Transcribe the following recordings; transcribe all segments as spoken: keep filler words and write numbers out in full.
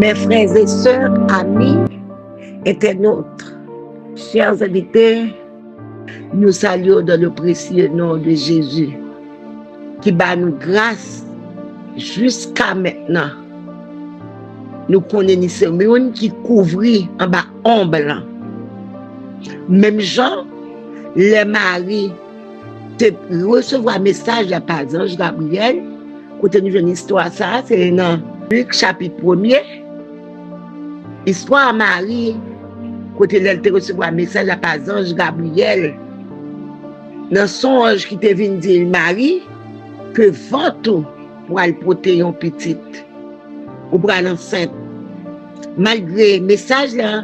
Mes frères et sœurs, amis, internautes, chers invités, nous saluons dans le précieux nom de Jésus, ki ba nou gras jiska mentnan. Nou konnen ni se moun ki kouvri anba onb lan. Menm jan, lè Mari te resevwa mesaj la pa zanj Gabriyèl, kote nou jwenn istwa sa, se nan Lik chapit premye, istwa Mari, kote lè l te resevwa mesaj la pa zanj Gabriyèl, nan sonj ki te vin di l, Mari, ke vant ou pral pote yon pitit. Ou pral ansent. Malgre mesaj la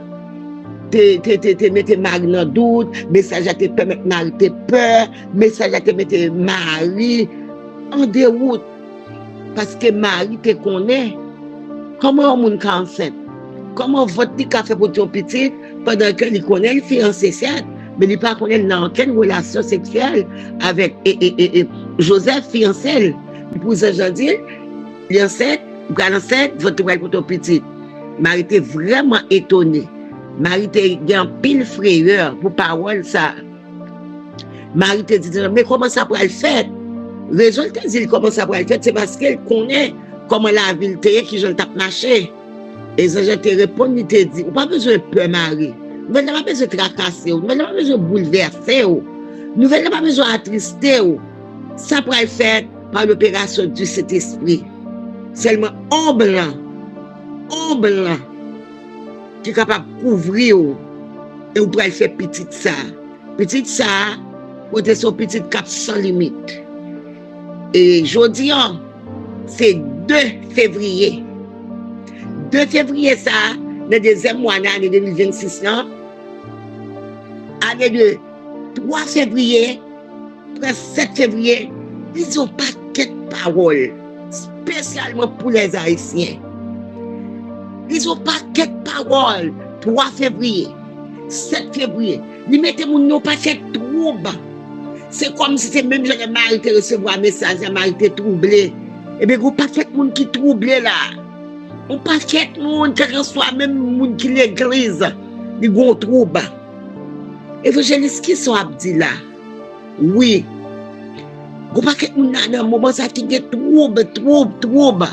te, te, te, te mete Mari nan dout, mesaj la te pèmèt Mari te pè, mesaj la te mete Mari an dewout. Paske Mari te konnen kòman yon moun ka ansent, kòman vant li ka fè pote yon pitit, pandan ke li konnen l fiyanse, sèt, men li pa konnen l nan okenn relasyon seksyèl avèk e, e, e, e, Jozèf, fiyanse l. Pou zanj lan di l, li ansent, li pral ansent, vant li pral pote yon pitit. Mari te vrèman etone. Mari te gen anpil freyè pou pawòl sa. Mari te di zanj lan, men kòman sa pral fèt? Rezon l te di l kòman sa pral fèt, se paske l konnen kòman lavi l te ye, kijan l t ap mache. E zanj lan te reponn, li te di, ou pa bezwen pè, Mari. Nouvèl la pa bezwen trakase w. Nouvèl la pa bezwen boulvèse w. Nouvèl la pa bezwen atriste w. Sa pral fèt pa loperasyon di Sentespri. Sèlman onb lan, onb lan ki kapab kouvri w, e ou pral fè pitit sa. Pitit sa, kote se yon pitit k ap san limit. E jodi an, se de fevriye. De fevriye sa, nan dezyèm mwa nan ane de mil vennsis lan, ale de twa fevriye, pran sèt fevriye, li di yon pakèt pawòl, espesyalman pou lèzayisyen. Li di yon pakèt pawòl, twa fevriye, sèt fevriye. Li mete moun nan yon pakèt twoub. Se kòmsi se menm jan lè Mari te resevwa mesaj la, Mari te twouble. Ebyen, gen yon pakèt moun ki twouble la. Yon pakèt moun, kèlkanswa menm moun ki legliz, li gen yon twoub. Evanjelis, kisa w ap di la? Wi. Gon pakèt moun la nan moman sa ki gen twoub, twoub, twoub.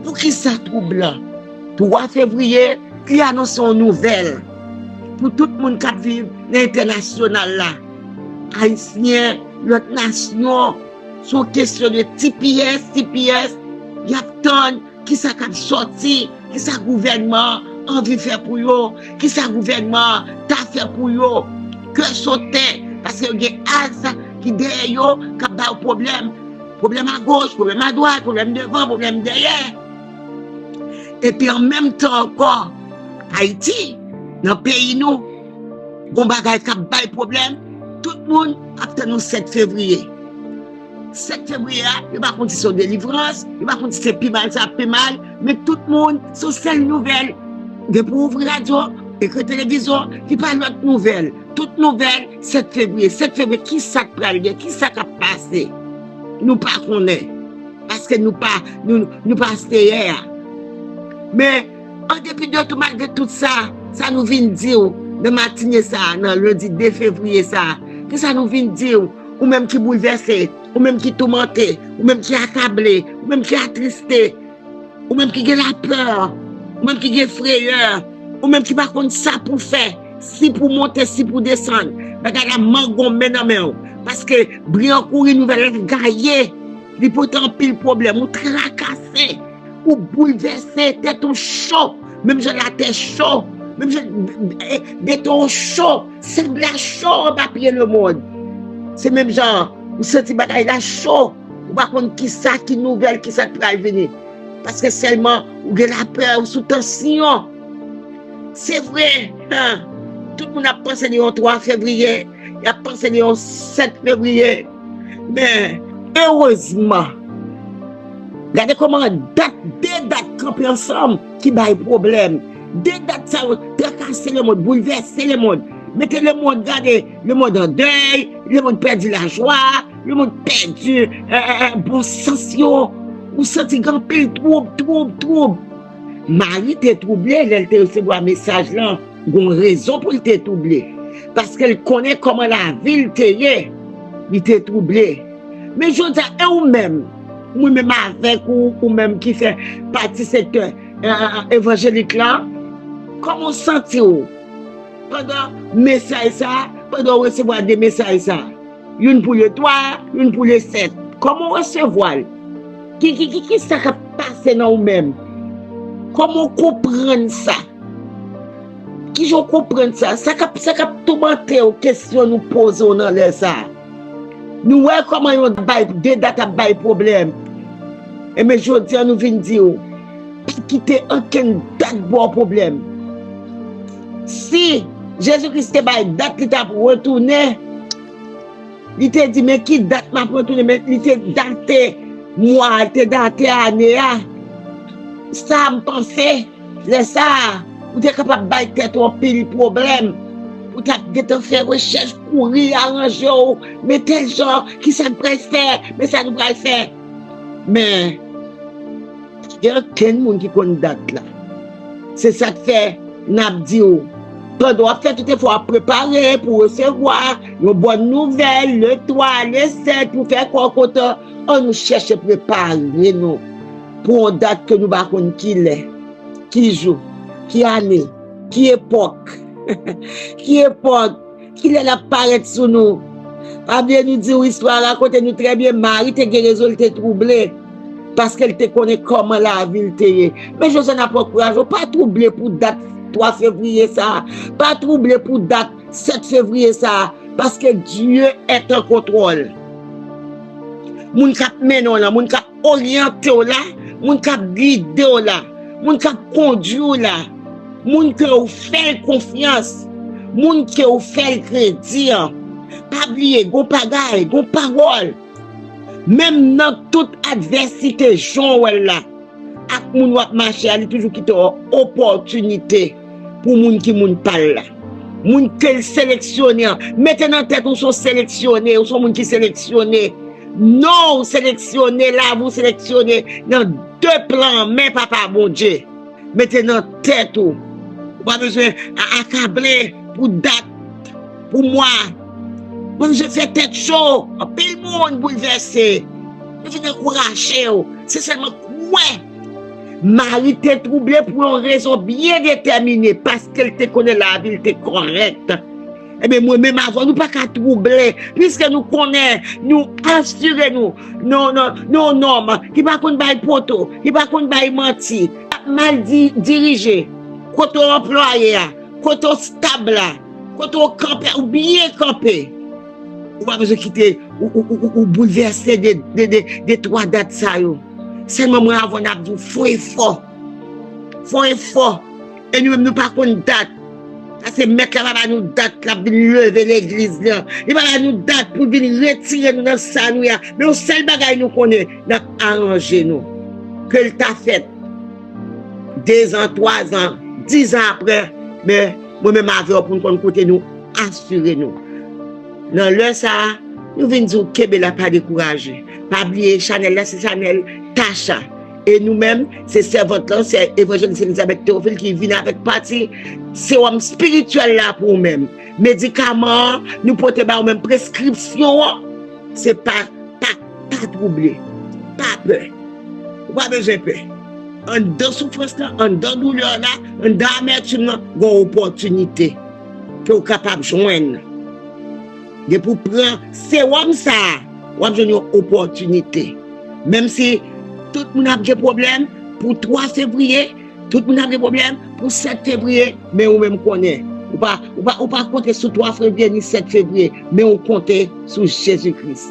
Poukisa twoub lan? Twa fevriye, li anonse yon nouvèl pou tout moun k ap viv nan entènasyonal la. Ayisyen, lòt nasyon, se yon kesyon de T P S, T P S, y ap tann kisa k ap sòti, kisa gouvènman an anvi fè pou yo, kisa gouvènman an ta fè pou yo. Kè sote, paske yo gen as ki dèyè yo, k ap ba yo pwoblèm. Pwoblèm agoch, pwoblèm adwat, pwoblèm devan, pwoblèm dèyè. Epi an menm tan ankò, Ayiti, nan peyi nou, gon bagay k ap bay pwoblèm, tout moun ap tann yon sèt fevriye. Sèt fevriye a, yo pa konn si se yon delivrans, yo pa konn si se pi mal sa ap pi mal, men tout moun, se yon sèl nouvèl. Depi w ouvri radyo, ekri televizyon, li pa lòt nouvèl. Tout nouvèl, sèt fevriye. Sèt fevriye, kisa k pral gen? Kisa k ap pase? Nou pa konnen. Paske nou pa, nou, nou pa Seyè a. Men, an depi de tout, malgre tout sa, sa nou vin di w nan matine sa a, nan lendi de fevriye sa a, kisa nou vin di w? Ou menm ki boulvèse, ou menm ki toumante, ou menm ki akable, ou menm ki atriste, ou menm ki gen lapè, ou menm ki gen freyè, ou menm ki pa konn sa pou fè, si pou monte, si pou desann. Bagay la mangonmen nan men w. Paske bri an kouri, nouvèl la gaye. Li pote anpil pwoblèm. Ou trakase, ou boulvèse, tèt ou cho. Menm jan latè cho, menm jan, eh, beton cho, sab la cho anba pye lemonn. Se menm jan, ou santi bagay la cho, ou pa konn kisa ki nouvèl, kisa k pral vini. Paske sèlman ou gen lapè, ou sou tansyon. Se vre, hen, tout moun ap panse li yon twa fevriye, y ap panse li yon sèt fevriye. Men, erezman, gade kòman dat, de dat kanpe ansanm ki bay pwoblèm. De dat sa yo trakase lemonn, boulvèse lemonn. Mete lemonn, gade, lemonn an dèy, lemonn pèdi lajwa, lemonn pèdi, eh, eh, eh, bon sans yo. Ou santi gen anpil twoub, twoub, twoub. Mari te twouble lè l te resevwa mesaj lan. Gon rezon pou l te twouble. Paske l konnen kòman lavi l te ye. Li te twouble. Men jodi a, e ou menm? Mwen menm avèk ou, ou menm ki fè pati sektè, eh, eh, evanjelik la, kòman w santi w pandan mesaj sa, pandan w resevwa de mesaj sa? Youn pou le twa, youn pou le sèt. Kòman w resevwa l? Ki, ki, ki, ki sa k ap pase nan ou menm? Kòman w konprann sa? Kijan w konprann sa? Sa k ap, sa k ap toumante w, kesyon nou poze w nan lè sa a? Nou wè kòman yon bay, de dat ap bay pwoblèm. Enben, jodi a, nou vin di w, pa kite ankenn dat ba w pwoblèm. Si Jezi Kris te bay dat li t ap retounen, li te di, "Men ki dat m ap retounen?" Men li te date mwa a, li te date ane a. Sa m panse, lè sa a, ou te kapab bay tèt ou anpil pwoblèm. Ou t ap gentan fè rechèch, kouri, aranje w, men tèl jan, ki sa k pral fè, men sa nou pral fè. Men, pa gen okenn moun ki konn dat la. Se sa k fè n ap di w, pandan w ap fè tout efò w ap prepare pou resevwa yon bòn nouvèl, le twa, le sèt, pou fè kò kontan, ann nou chèche prepare nou pou yon dat ke nou pa konn ki lè, ki jou, ki ane, ki epòk, ki epòk, ki lè l ap parèt sou nou. Pa bliye nou di w istwa a rakonte nou trè byen, Mari te gen rezon l te twouble, paske l te konnen kòman lavi l te ye. Men jodi a n ap ankouraje w, pa twouble pou dat twa fevriye sa a, pa twouble pou dat sèt fevriye sa a, paske Dieu est en contrôle. Moun k ap mennen w la, moun k ap oryante w la, moun k ap gide w la, moun k ap kondui w la, moun ke w fè l konfyans, moun ke w fè l kredi an. Pa bliye, gon bagay, gon pawòl. Menm nan tout advèsite, jan w wè l la, ak moun w ap mache a, li toujou kite w opòtinite pou moun ki moun pa l la. Moun ke l seleksyone an. Mete nan tèt ou, se yon seleksyone, ou se yon moun ki seleksyone. Non w seleksyone, lavi w seleksyone nan de plan men Papa Bondye. Mete nan tèt ou. Ou pa bezwen a-, akable pou dat, pou mwa. Bondye fè tèt cho. Anpil moun boulvèse. Yo vin ankouraje w. Se sèlman kwè. Mari te twouble pou yon rezon byen detèmine, paske l te konnen lavi l te kòrèk. Ebyen, mwen menm avè w, nou pa ka twouble, piske nou konnen, nou asire nou, non, non, non, nonm ki pa konn bay poto, ki pa konn bay manti, k ap mal di-, dirije, kote w anplwaye a, kote w stab la, kote w kanpe, ou byen kanpe. Ou pa bezwen kite ou, ou, ou, ou, ou boulvèse de, de, de, de twa dat sa yo. Sèlman mwen avè w n ap di w fè efò. Fè efò. E nou menm nou pa konn dat. Sa se mèt la pa ba nou dat l ap vin leve legliz lan. Li pa ba nou dat pou l vin retire nou nan sa nou ye a. Men yon sèl bagay nou konnen, n ap aranje nou. Ke l ta fèt dezan, twazan, dizan apre, men mwen menm avè w pou n konn kote nou asire nou. Nan lè sa a, nou vin di w kenbe la, pa dekouraje. Pa bliye, chanèl la se chanèl Tacha. E nou menm, se sèvant lan, se Evanjelis Elizabeth Théophile ki vin avèk pati sewòm espirityèl la pou ou menm. Medikaman an, nou pote ba ou menm, preskripsyon an, se pa, pa, pa twouble, pa pè. Ou pa bezwen pè. Anndan soufrans lan, anndan doulè la, anndan amètim lan, gen yon opòtinite ke w kapab jwenn. Depi w pran sewòm sa a, w ap jwenn yon opòtinite. Menm si tout moun ap gen pwoblèm pou twa fevriye, tout moun ap gen pwoblèm pou sèt fevriye, men ou menm konnen. Ou pa, ou pa, ou pa konte sou twa fevriye ni sèt fevriye, men ou konte sou Jezi Kris.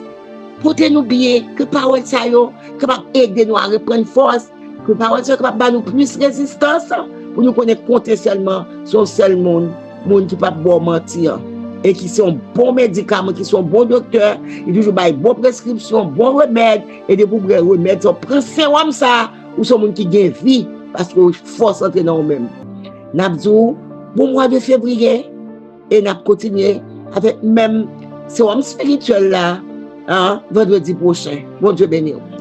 Pote nou byen, ke pawòl sa yo kapab ede nou a reprann fòs, ke pawòl sa yo kapab ba nou plis rezistans, pou nou konnen konte sèlman sou yon sèl moun, moun ki p ap ba w manti an, e ki se yon bon medikaman, ki se yon bon doktè, li toujou bay bon preskripsyon, bon remèd, e depi w bwè remèd sa, w pran sewòm sa, ou se yon moun ki gen vi, paske w fòs antre nan ou menm. N ap di w, bon mwa de fevriye, e n ap kontinye avèk menm sewòm espirityèl la, an, vandredi pwochen. Bondye beni w.